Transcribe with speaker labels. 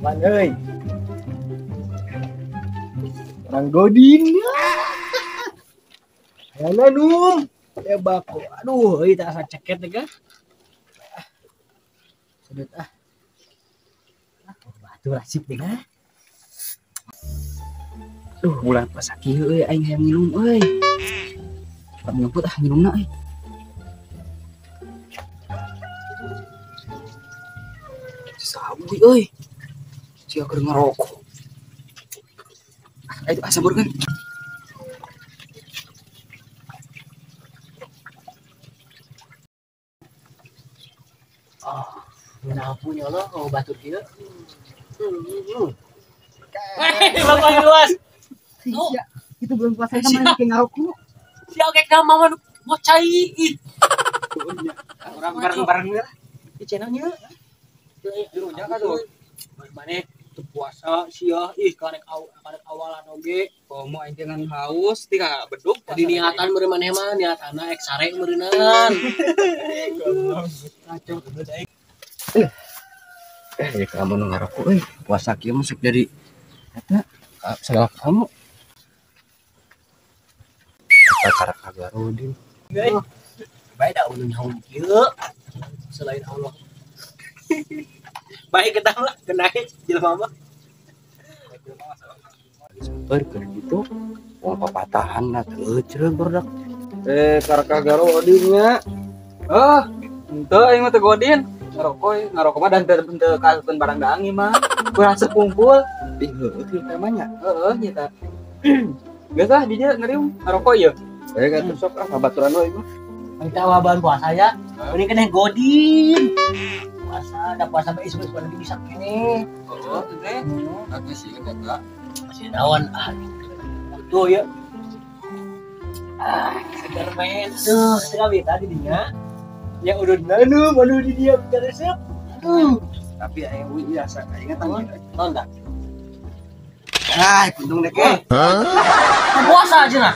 Speaker 1: Pan euy. Orang godin. Hayana num. Ya bako. Aduh, euy tak asa ceket teh kan. Sedut ah. Batu rasip deh kan. Duh, bulan puasa kieu euy aing hayang nginum euy. Nyemput ah nginumna euy. Sawi euy. Sia keur ngerokok. Ah, itu asa burkeun.
Speaker 2: Oh, ngeunah punya lo kalau batur kieu. Bapak luas.
Speaker 1: Iya, itu belum puasa sama kayak ngerokok.
Speaker 2: Si oke ka mama mau cai ih.
Speaker 1: Orang bareng-bareng lah.
Speaker 2: Di channelnya. Jurunya kan tuh. Mane teu puasa sia ih karek karek awalan oge.
Speaker 3: Komo aing dengan haus ti ka bedug.
Speaker 2: Di niatan meureun maneh mah niatana ek sare meureunan.
Speaker 1: Kacau aing. Ya kamu nu ngarokok euy. Puasa kieu masuk jadi eta segala kamu. Eta karak agarudin.
Speaker 2: Bae da ulun nyaho kieu selain Allah. Baik kita mah kenai jelema mah.
Speaker 1: Sabar keur gitu. Wong papatahan na teu euceun barudak.
Speaker 3: Karak agarodin nya. Ah, henteu aing mah teu godin. Ngarokok, ngarokok mah dan teu kaasupeun barang daang ieu mah. Kurang sekumpul.
Speaker 1: Ih heueuh kieu temanya.
Speaker 3: Heeh, nya ta. Geus ah di dieu ngeriung ngarokok ieu.
Speaker 1: Atuh sok ah babaturan we ieu mah.
Speaker 2: Minta waban puasa ya. Ini kena godin. Puasa, ada puasa bae isuk lagi bisa kene.
Speaker 3: Oh, teh. Atuh sieun eta.
Speaker 2: Masih naon ah. Tuh ya. Ah, segar main tuh, sekali tadi dinya.
Speaker 1: Ya udah nanu, aduh di dia bicara resep. Aduh. Tapi aing euy biasa kaingetan.
Speaker 2: Naon dah?
Speaker 1: Ah, puntung deh ke.
Speaker 2: Hah? Puasa aja nah.